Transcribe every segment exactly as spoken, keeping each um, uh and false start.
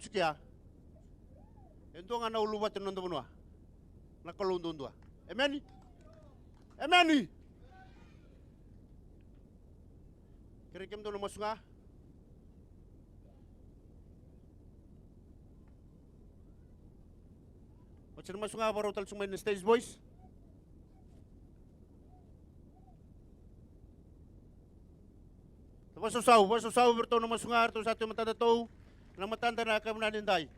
Tsukia. E dua ga na uluvatu na noda vanua. Na Kalou duadua. Emeni. Emeni. Kerei kemudou na masu ga. Oti na masu ga, varau tale tsu mai na stage boys. Vasausau, vasausau vei ratou na masu ga, ratou sa tu e matadatou, na matada na yakavi ni dai.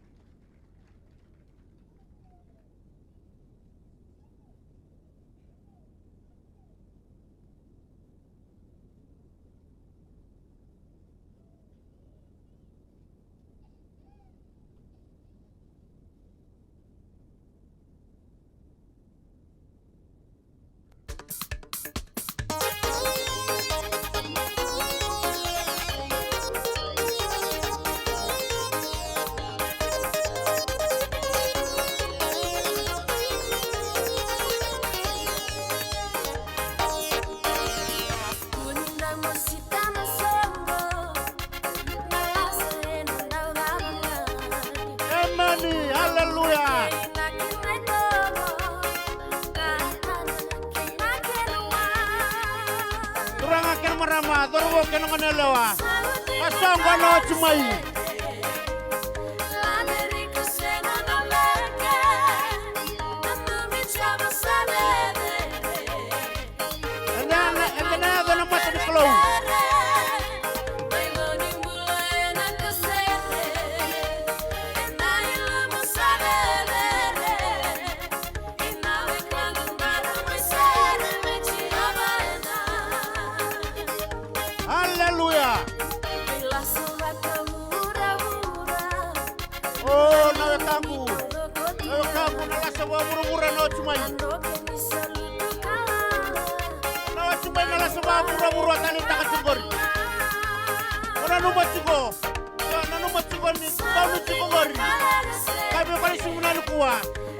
Emeni, aleluya. Turaga kei na marama, cauravou kei na goneyalewa, ka soqo na oti mai. Eda na, eda na yaco na mata ni Kalou. Aleluya. O, na wekaqu, na wekaqu, na lasa vakavuravura na oti mai. Na oti mai na lasa vakavuravura, taleitaka tiko qori. O nanuma tiko, o nanuma tiko ni tauni tiko qori. Ka vei koya na siga vinaka nikua,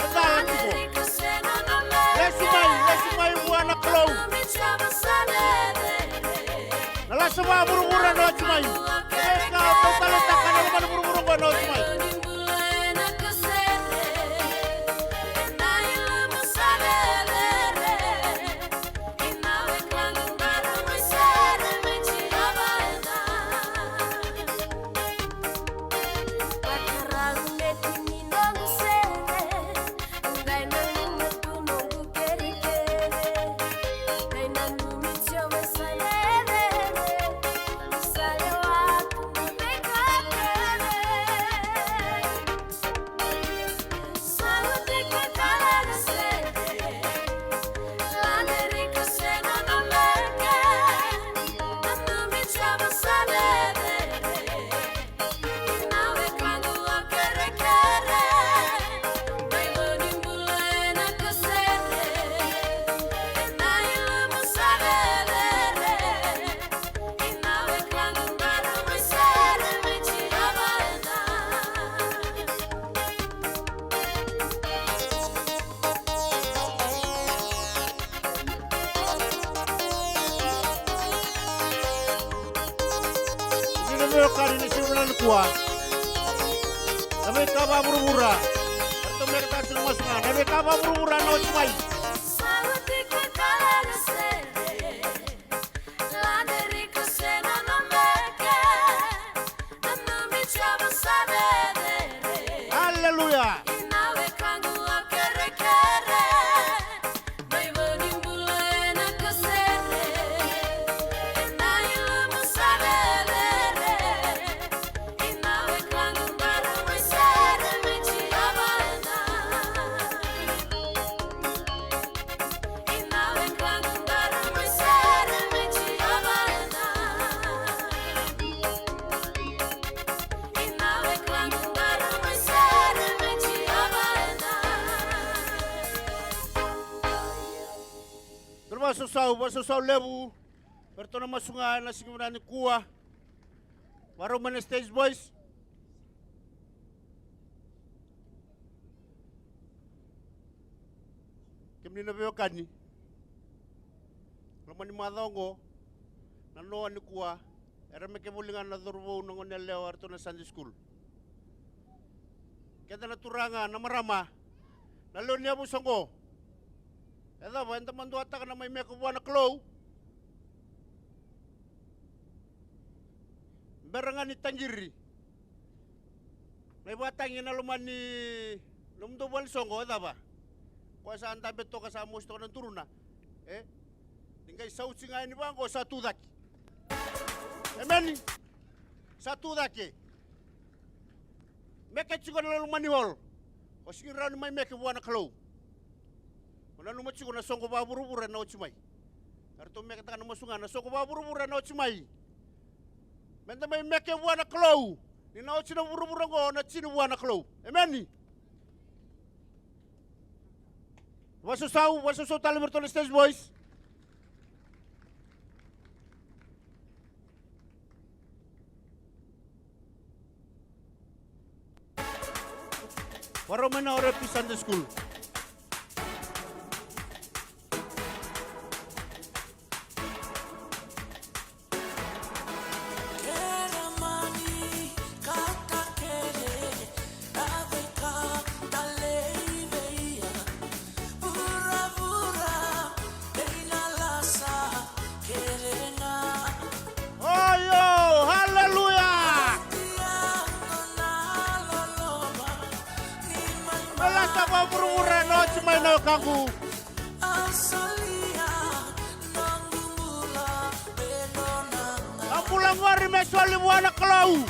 e cala tiko. Lesu mai, lesu mai vua na Kalou. Na lasa vakavuravura na oti mai. E ka o taleitaka na loma ni vuravura oqo na oti mai. Ni na veiwekani ni siga vinaka nikua. Na veika vakavuravura. Eratou me ka tatu na masu ga. Na veika vakavuravura na oti mai. Aleluya. Dou vasausau, vasausau levu. Vei ratou na masu ga ena siga vinaka nikua. Varau mai na stage boys. Kemuni na veiwekani, loma ni macawa oqo, na noa nikua, era meke voli ga na cauravou, na goneyalewa, eratou na Sunday school. Keda na turaga, na marama, na lewe ni yavusa oqo. E cava, eda maduataka na mai meke vua na Kalou? Bera ga ni taqiri na ivakatagi ena loma ni nomudou valesoqo, e cava? Koya sa dabe toka, sa mosi toka na duruna. E? Ni qai sauci ga yani vaqo, sa tu cake. Emeni. Sa tu cake. Meke tiko na loma ni hall. O sega ni rawa ni mai meke vua na Kalou. O nanuma tiko na soqo vakavuravura ena oti mai. Eratou meketaka na masu ga na soqo vakavuravura ena oti mai. Meda mai meke vua na Kalou. Ni na oti na vuravura oqo, na tini vua na Kalou. Emeni. Vakasausau, vakasausau tale vei iratou na stage boys. Vakarau mai na Orepi Sunday School. Oyo, haleluya. Me lasa vakavuravura ena oti mai na wekaqu. A bula qori me soli vua na Kalou.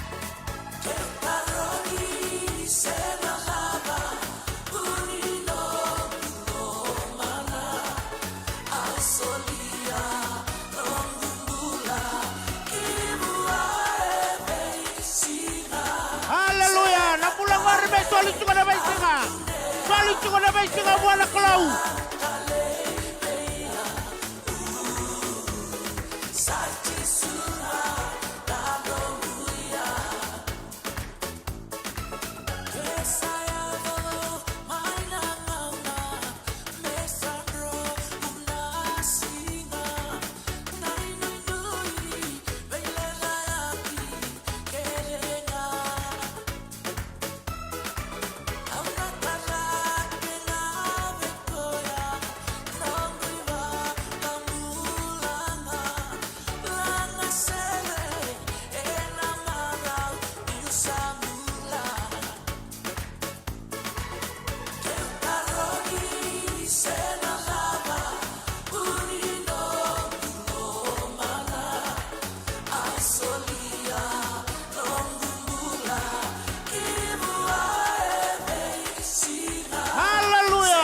Haleluya. Na bula qori me soli tiko na veisiga. Soli tiko na veisiga vua na Kalou. Haleluya.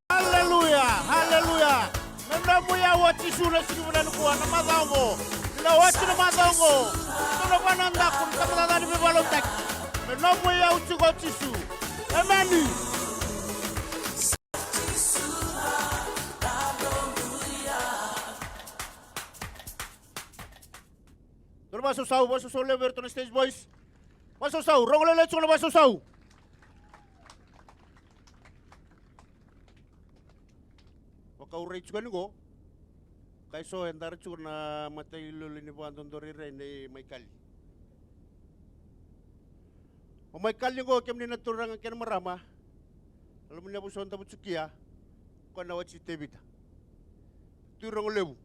Haleluya, haleluya. Me nomu iyau o Jisu na siga vinaka nikua, na macawa oqo. Ni na oti na macawa oqo. Tou na vana daku ni tamata ni veivakalotutaki. Me nomu iyau tiko o Jisu. Emeni. Dou na vakasausau, vakasausau levu vei iratou na stage boys. Vakasausau, rogo lailai tiko na vakasausau. Vakaurai tiko yani qo. Ka e so e dara tiko na matailoilo ni vakadodorairai nei Maikali. O Maikali qo, kemuni na turaga kei na marama, na loma ni yavusa o Davutukia, koya na wati Tevita. Tui Rogolevu.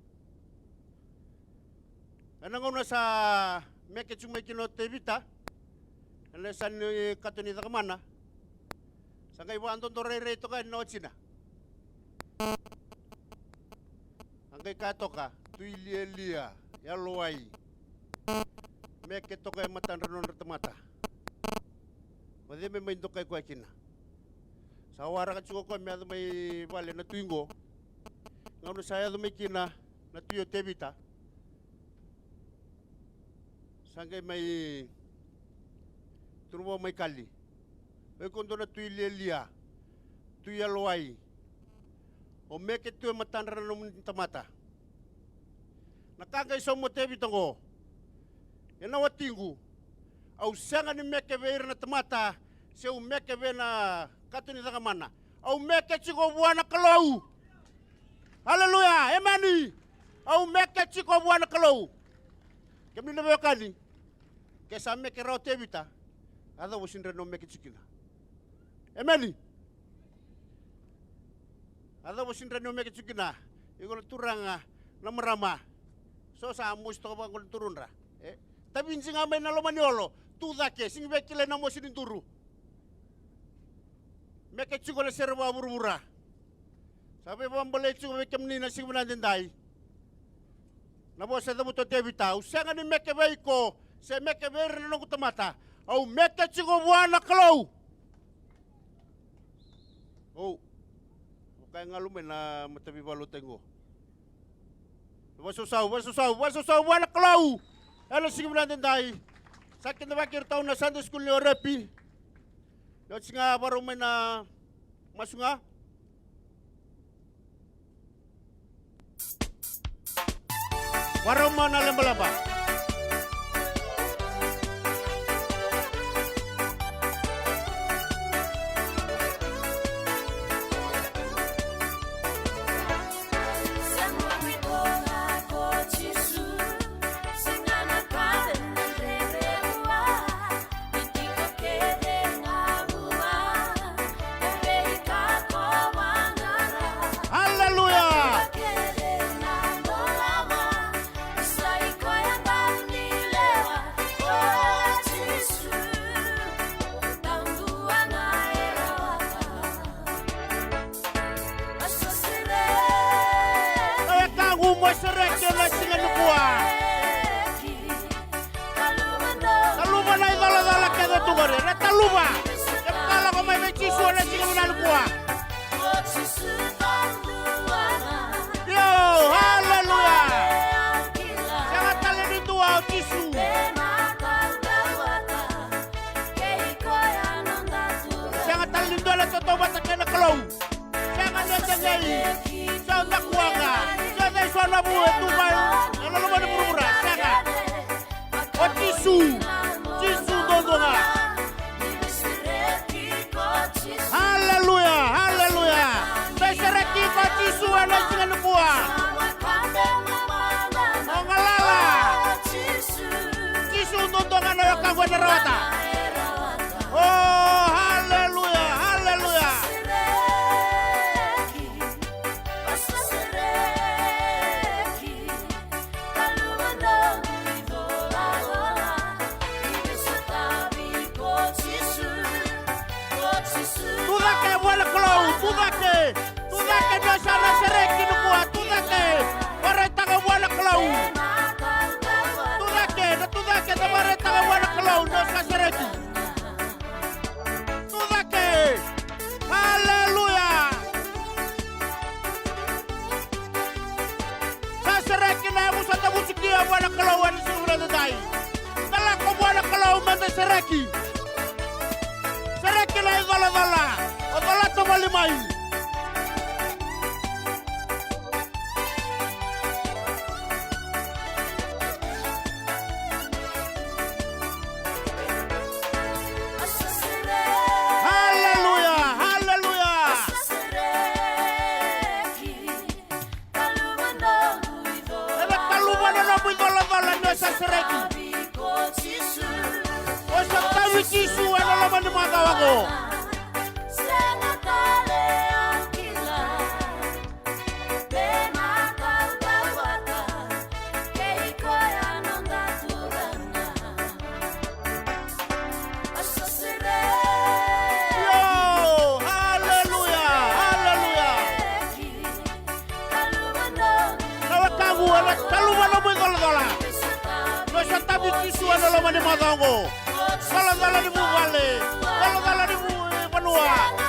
Ena gauna sa meke tiko mai kina o Tevita ena yasa ni kato ni cakamana, sa qai vakadodorairai toka yani na watina. A qai kaya toka, Tui lialia, yalowai. Meke toka e matadra na nodra tamata. O cei me mai dokai koya kina? Sa waraka tiko o koya me yaco mai vale na tui qo. Gauna sa yaco mai kina na tui o Tevita, sa qai mai turu vua mai kali. O iko dua na tui lialia, tui yalowai. O meke tu e matadra na nomuni tamata. Na ka qai sauma o Tevita oqo: Ena watiqu, au sega ni meke vei ira na tamata, se au meke vei na kato ni cakamana. Au meke tiko vua na Kalou. Aleluya, emeni. Au meke tiko vua na Kalou. Kemuni na veiwekani, ke sa meke rawa o Tevita, a cava o sega ni rawa ni o meke tiko kina? Emeni. A cava o sega ni rawa ni o meke tiko kina? Iko na turaga, na marama, so sa mosi toka vaqo na durudra, e? Taviji ga mai na loma ni olo, tu cake, sega ni via kilai na mosi ni duru. Meke tiko na sere vakavuravura. Sa veivakabalei tiko vei kemuni na siga vinaka edaidai na vosa e cavuta o Tevita: Au sega ni meke vei iko, se meke vei ira na noqu tamata. Au meke tiko vua na Kalou. O, vaka e galu mai na mataveivakalotutaki qo. Vakasausau, vakasausau, vakasausau vua na Kalou ena siga vinaka edaidai. Sa kidavaki iratou na Sunday school ni Orepi. Ni oti ga, varau mai na masu ga. Varau mai na lebaleba. Aleluya. Na wekaqu, mo sereki ena siga nikua. Taluva na icolacola kece tu qori. Era taluva. Kevaka o lako mai vei Jisu ena siga vinaka nikua. Io, aleluya. Sega tale ni dua o Jisu. Sega tale ni dua na tautauvata kei na Kalou. Sega ni o cei, se o dakuwaqa, se o cei so na vu e tu mai ena loma ni vuravura. Sega. O Jisu, Jisu duadua ga. Aleluya, aleluya. Sa sereki iko o Jisu ena siga nikua. O galala. Jisu duadua ga na wekaqu ena rawata. O, aleluya, aleluya. Tu cake vua na Kalou, tu cake. Tu cake ni o sa na sereki nikua, tu cake. Vakaraitaka vua na Kalou. Tu cake, na tu cake, na vakaraitaka vua na Kalou ni o sa sereki. Tu cake. Aleluya. Sa sereki na yavusa tavusukia vua na Kalou ena siga vinaka edaidai. Da lako vua na Kalou meda sereki. Sereki na icolacola. O colata voli mai. Aleluya, aleluya. Ena taluva na nomu icolacola ni o sa sereki. O sa tavi Jisu ena loma ni macawa qo. Io, aleluya, aleluya. Na wekaqu, ena Colacola. Mai sotavi Jisu ena loma ni macawa oqo. Colacola ni vuvale. Colacola ni vu-, vanua.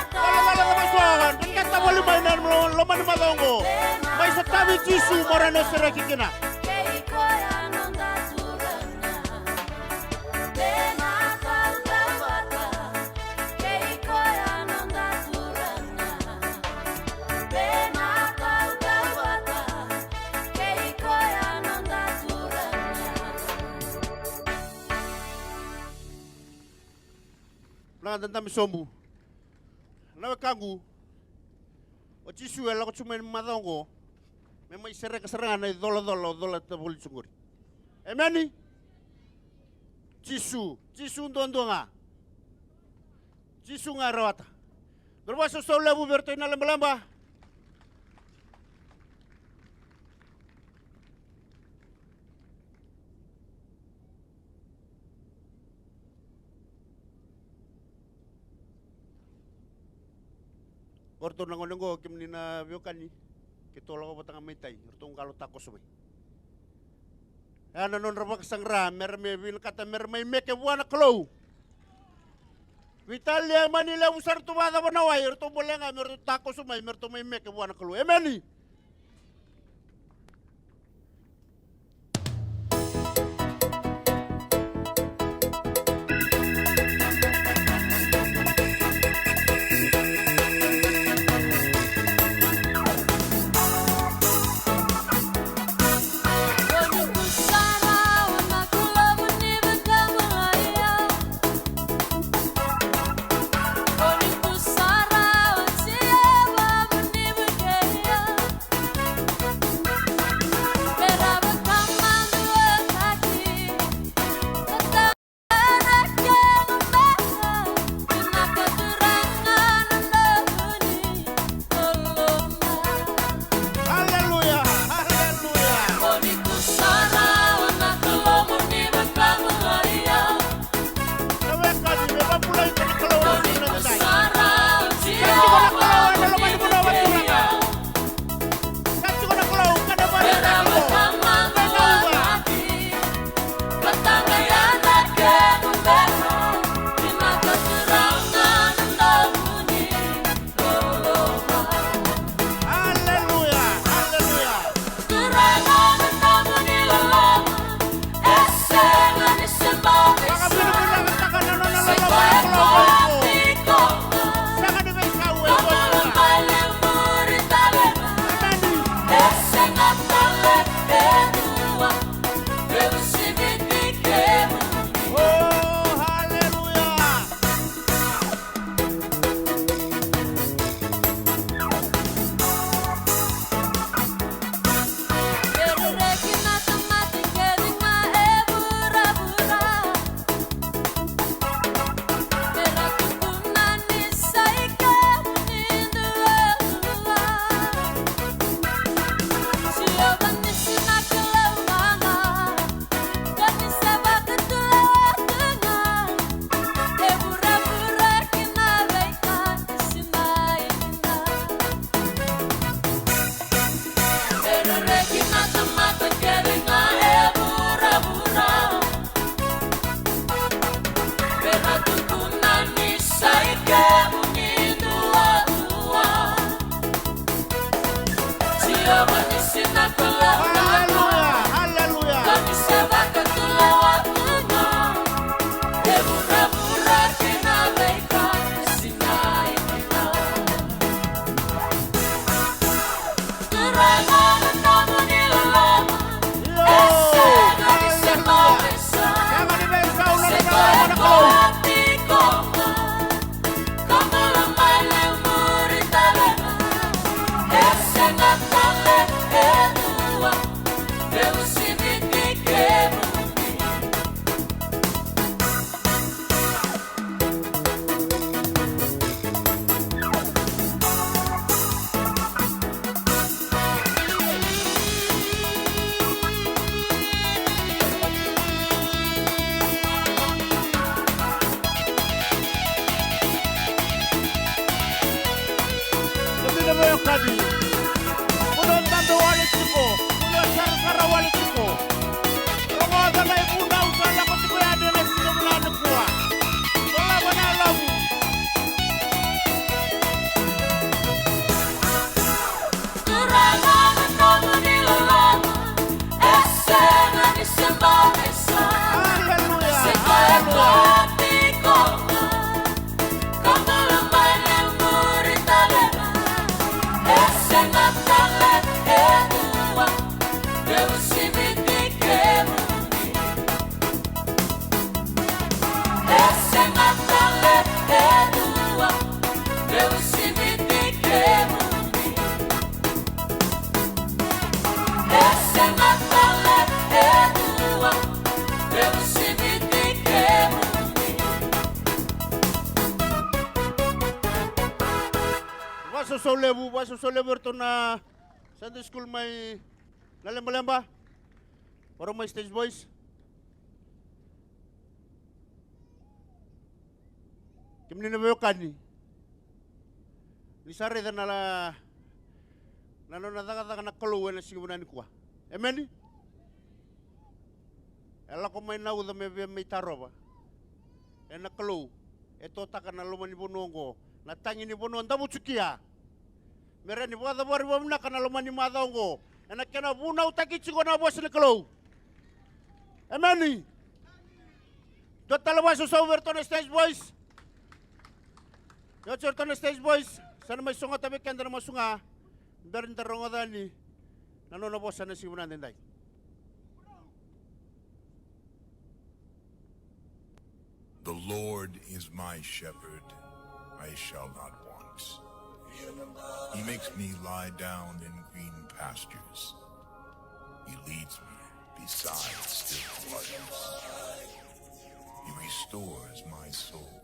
Colacola na matua. Dredreta voli mai na lo-, loma ni macawa oqo. Mai sotavi Jisu mo rawa ni sereki kina. Na dadabe sobu. Na wekaqu, o Jisu e lako tu mai na macawa oqo me mai sereka sara ga na icolacola o colata voli tu oqori. Emeni. Jisu, Jisu duadua ga. Jisu ga e rawata. Dou vakasausau levu vei iratou na lebaleba. O ratou na gone oqo, kemuni na veiwekani, keitou lako vata ga mai tai, o ratou qalo takoso mai. E a na nodra vakasaqara me ra mai vinakata me ra mai meke vua na Kalou. Veitalia mani levu sara ratou vakacava na wai, o ratou bole ga me ratou takoso mai, me ratou mai meke vua na Kalou. Emeni. Aleluya, aleluya. Aleluya, aleluya. Aleluya, aleluya. Vakasausau levu, vakasausau levu vei iratou na Sunday school mai Nalebaleba. Varo mai Stage Boys. Kemuni na veiwekani, ni sa raica na, na nona cakacaka na Kalou ena siga vinaka nikua. Emeni. E lako mai na uca me via mai tarova. Ena Kalou e totaka na loma ni vanua oqo, na tagi ni vanua Davutukia. Me rawa ni vakacavari vakavinaka na loma ni macawa oqo ena kena vunautaki tiko na vosa ni Kalou. Emeni. Dua tale vakasausau vei iratou na Stage Boys. Ni oti iratou na Stage Boys, sa na mai sogota vei keda na masu ga. Bera ni da rogoca yani na nona vosa na siga vinaka edaidai. The Lord is my shepherd, I shall not want. He makes me lie down in green pastures. He leads me beside still waters. He restores my soul.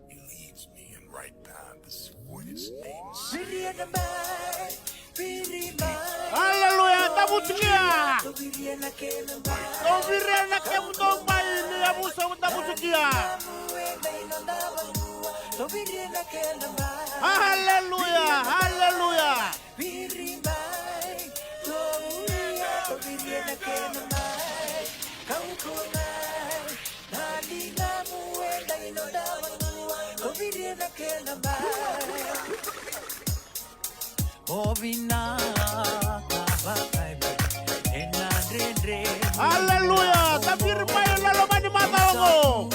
He leads me in right paths for his name's sake. Aleluya, Davutukia. Dou viria na kemudou bai ni yavusa Davutukia. Aleluya, aleluya. Aleluya. Taviri mai na loma ni macawa oqo.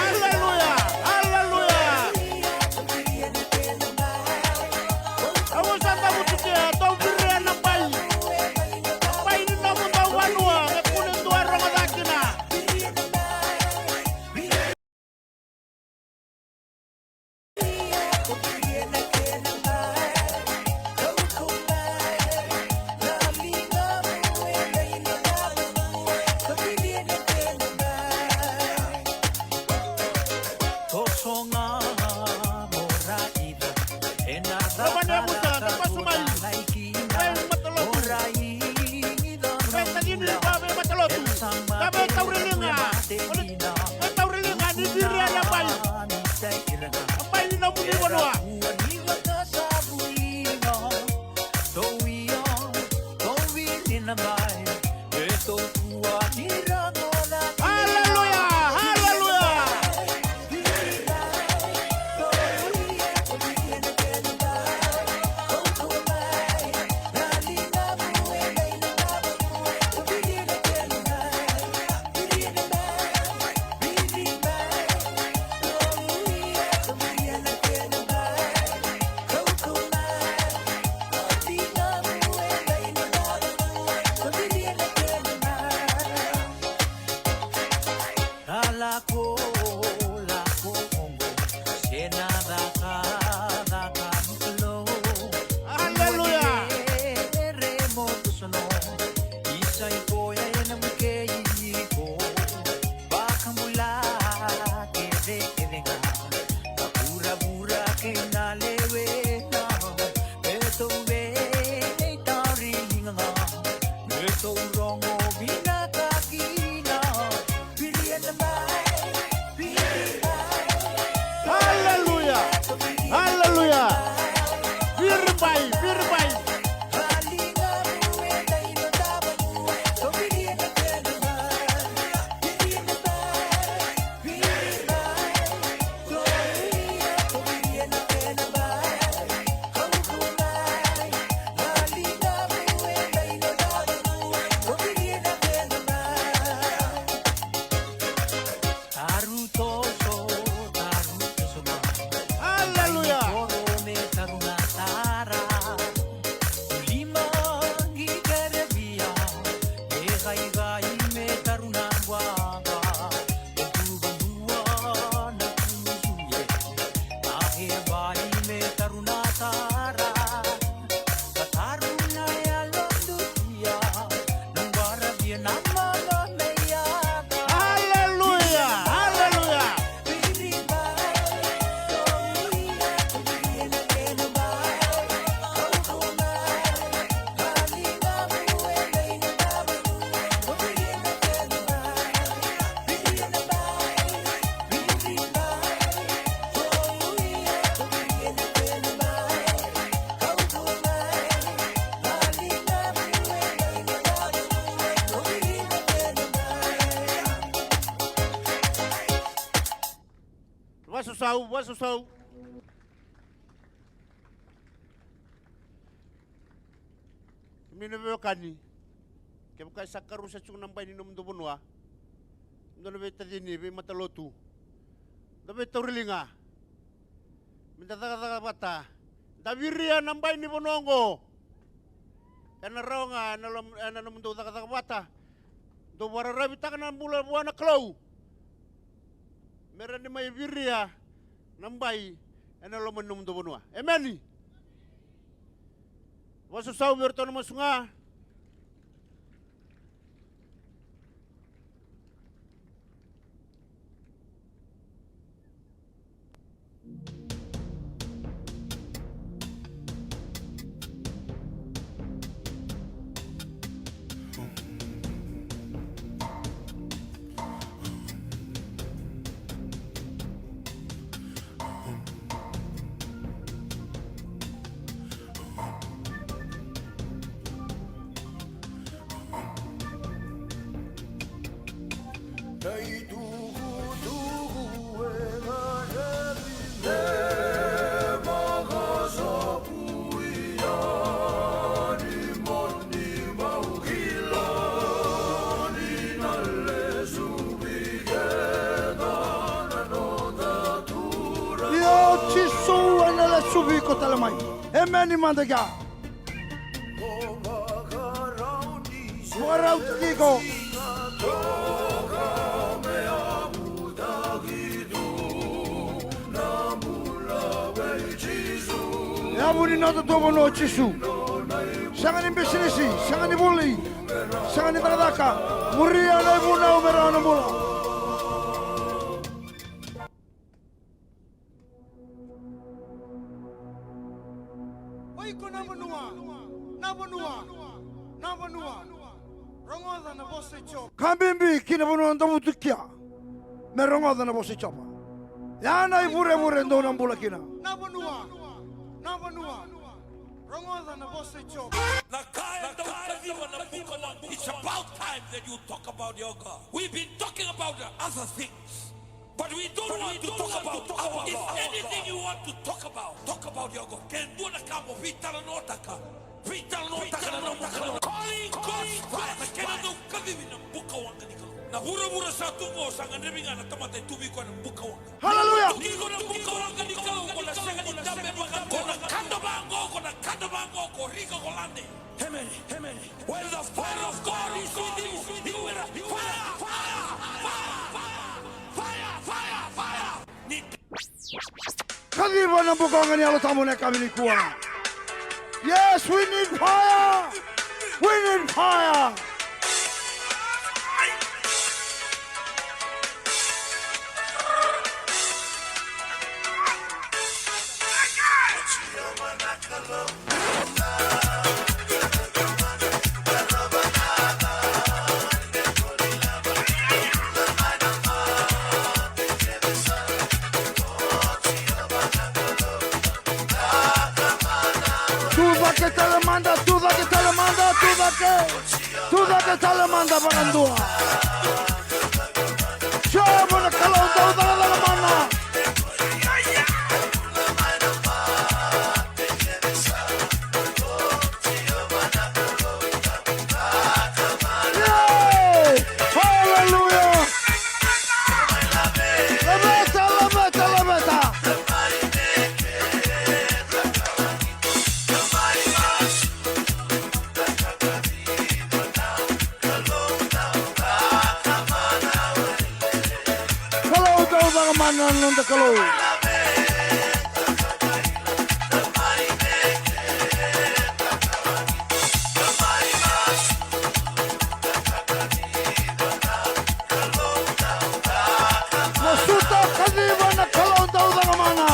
Aleluya, aleluya. Au sa Davutukia, dou viria na bai. Bai ni nomudou vanua, me kune dua e rogoca kina. Lomani yavusa, na masu mai. Vei matalotu. Vei tacini, vei matalotu. Ka vei tauriliga. Vei tauriliga ni viria na bai. Na bai ni nomuni vanua. Aleluya, aleluya. Aleluya. Sausau, vakasausau. Kemuni na veiwekani, kevaka e sa karusa tiko na bai ni nomudou vanua, dou na veitacini, veimatalotu, dou veitauriliga. Meda cakacaka vata, da viria na bai ni vanua oqo. Ena rawa ga ena lom-, ena nomudou cakacaka vata, dou vakararavitaka na bula vua na Kalou, me rawa ni mai viria na bai ena loma ni nomudou vanua. Emeni. Vakasausau vei iratou na masu ga. Io, Jisu ena lesuvi iko tale mai. Emeni mada kea. Vakarau tiko. Yavu ni noda dua vanua o Jisu. Sega ni bisinisi, sega ni vuli, sega ni cakacaka. Muria na ivunau me rawa na bula. O iko na vanua, na vanua, na vanua. Rogoca na vosa i Jiova. Ka bibi ki na vanua dou butukia, me rogoca na vosa i Jiova. Ya na ivurevure dou na bula kina. Na vanua, na vanua. Rogoca na vosa i Jiova. Na ka e dau kaciva na buka oqo. It's about time that you talk about your God. We've been talking about the other things. But we don't want to talk about our God. If anything you want to talk about, talk about your God. Ke dua na ka mo veitalanoataka, veitalanoataka na nomu Kalou. Calling God's fire. Na kena dau kacivi na buka waqa ni Kalou. Na vuravura sa tu qo sa gadrevi ga na tamata e tu vei koya na buka waqa. Hallelujah. Ni ko na buka waqa ni Kalou, ko na sega ni dabe vaka, ko na kada vaqo, ko na kada vaqo, ko Rika, ko Lade. Amen. Amen. When the fire of God is within you, you will fire, fire, fire, fire, fire, fire. Ni kaciva na buka waqa ni Yalo Tabu na yakavi nikua. Yes, we need fire. We need fire. Tucake tale mada, tucake tale mada, tucake. Tucake tale mada vakadua. Jiova na Kalou dau cakacaka mana. Yay! Hallelujah! Laveta, laveta, laveta! Kalou dau caka mana na noda Kalou. Masuta, kaciva na Kalou dau caka mana.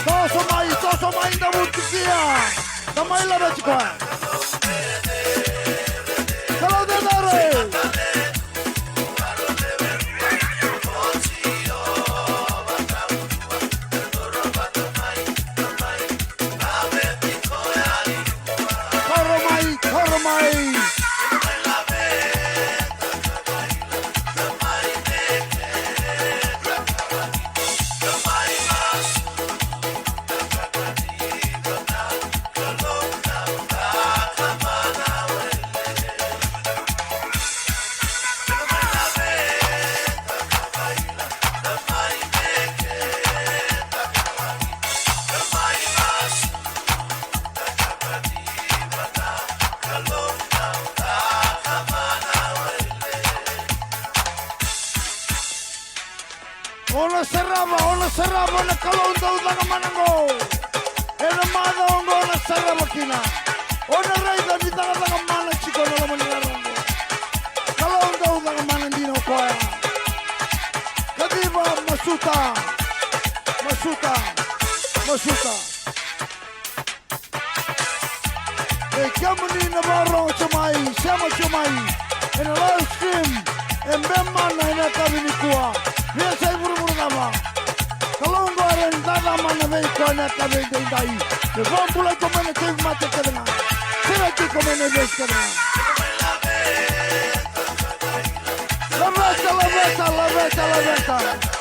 Toso mai, toso mai, da vutukia. Da mai laveti koya. Kalou cecere. O na sarava, o na sarava na Kalou dau caka mana qo. Ena macawa qo o na sarava kina. O na raica ni cakacaka mana tiko ena loma ni rara qo. Kalou dau caka mana dina o koya. Kaciva, masuta, masuta, masuta. E kemuni na vakarogo tiko mai, sema tiko mai ena live stream e Bemana ena yakavi nikua. Via sa ivurevure cava? Kalou qori e dacamana vei koya ena yakavi edaidai. Me vakabulai iko mai na tauvimate kece ga. Sereki iko mai na vesi kece ga. Laveta, laveta, laveta, laveta.